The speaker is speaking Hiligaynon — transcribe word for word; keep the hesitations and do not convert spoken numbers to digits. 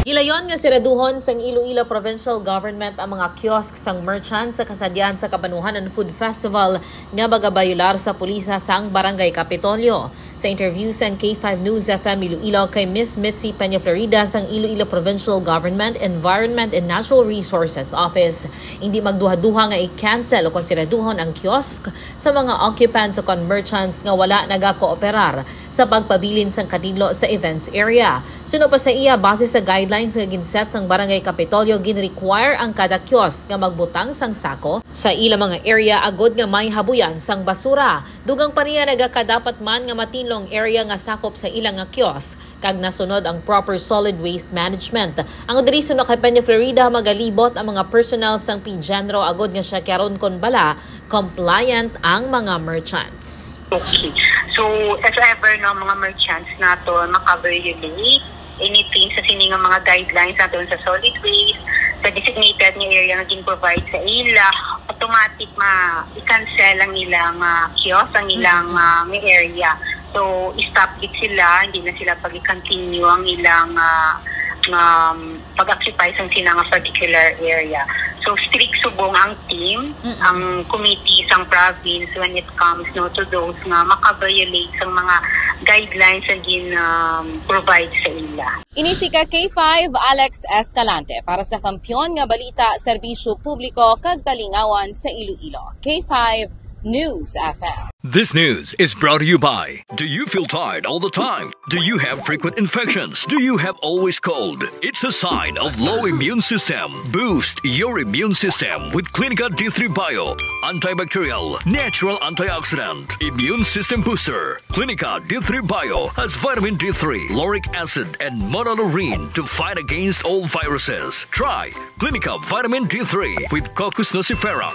Gilayon nga siraduhon sang Iloilo Provincial Government ang mga kiosk sang merchant sa kasadyan sa Kabanuhanan Food Festival nga magabayular sa pulisa sang Barangay Kapitolyo. Sa interview sang K five News F M Iloilo kay Miss Mitzi Peña Florida sang Iloilo Provincial Government Environment and Natural Resources Office, hindi magduha-duha nga i-cancel o konsideraduhon ang kiosk sa mga occupants o kon merchants nga wala nagakooperar sa pagpabilin sang katinlo sa events area. Suno pa sa iya, base sa guidelines nga ginset sang Barangay Kapitolyo, ginrequire ang kada kiosk nga magbutang sang sako sa ila mga area agod nga may habuyan sang basura. Dugang pa niya, nagakadapat man nga matinlo ang area nga sakop sa ila nga kiosk, kag nasunod ang proper solid waste management. Ang diri suno kay Peña Florida, magalibot ang mga personnel sang PGENRO agod nga siya karon kon bala compliant ang mga merchants. Okay. So, if ever, no, mga merchants nato maka-violate anything sa sini nga mga guidelines nato sa solid waste, sa designated nga area nga gin-provide sa ila, automatic ma-cancel ang ilang uh, kiosk, ang ilang uh, nga area. So, stop it sila, hindi na sila pag-continue ang ilang uh, um, pag-occupy sa sila nga particular area. So, strict subong ang team, ang committee sang province when it comes, no, to those nga maka-violate sang mga guidelines nga gin-provide sa ila. Ini si ka K five Alex Escalante para sa Kampiyon nga Balita, Serbisyo Publiko kag Kalingawan sa Iloilo. K five News F M. This news is brought to you by. Do you feel tired all the time? Do you have frequent infections? Do you have always cold? It's a sign of low immune system. Boost your immune system with Clinica D three Bio. Antibacterial, natural antioxidant, immune system booster. Clinica D three Bio has vitamin D three, lauric acid, and monolaurin to fight against all viruses. Try Clinica Vitamin D three with Cocos nucifera.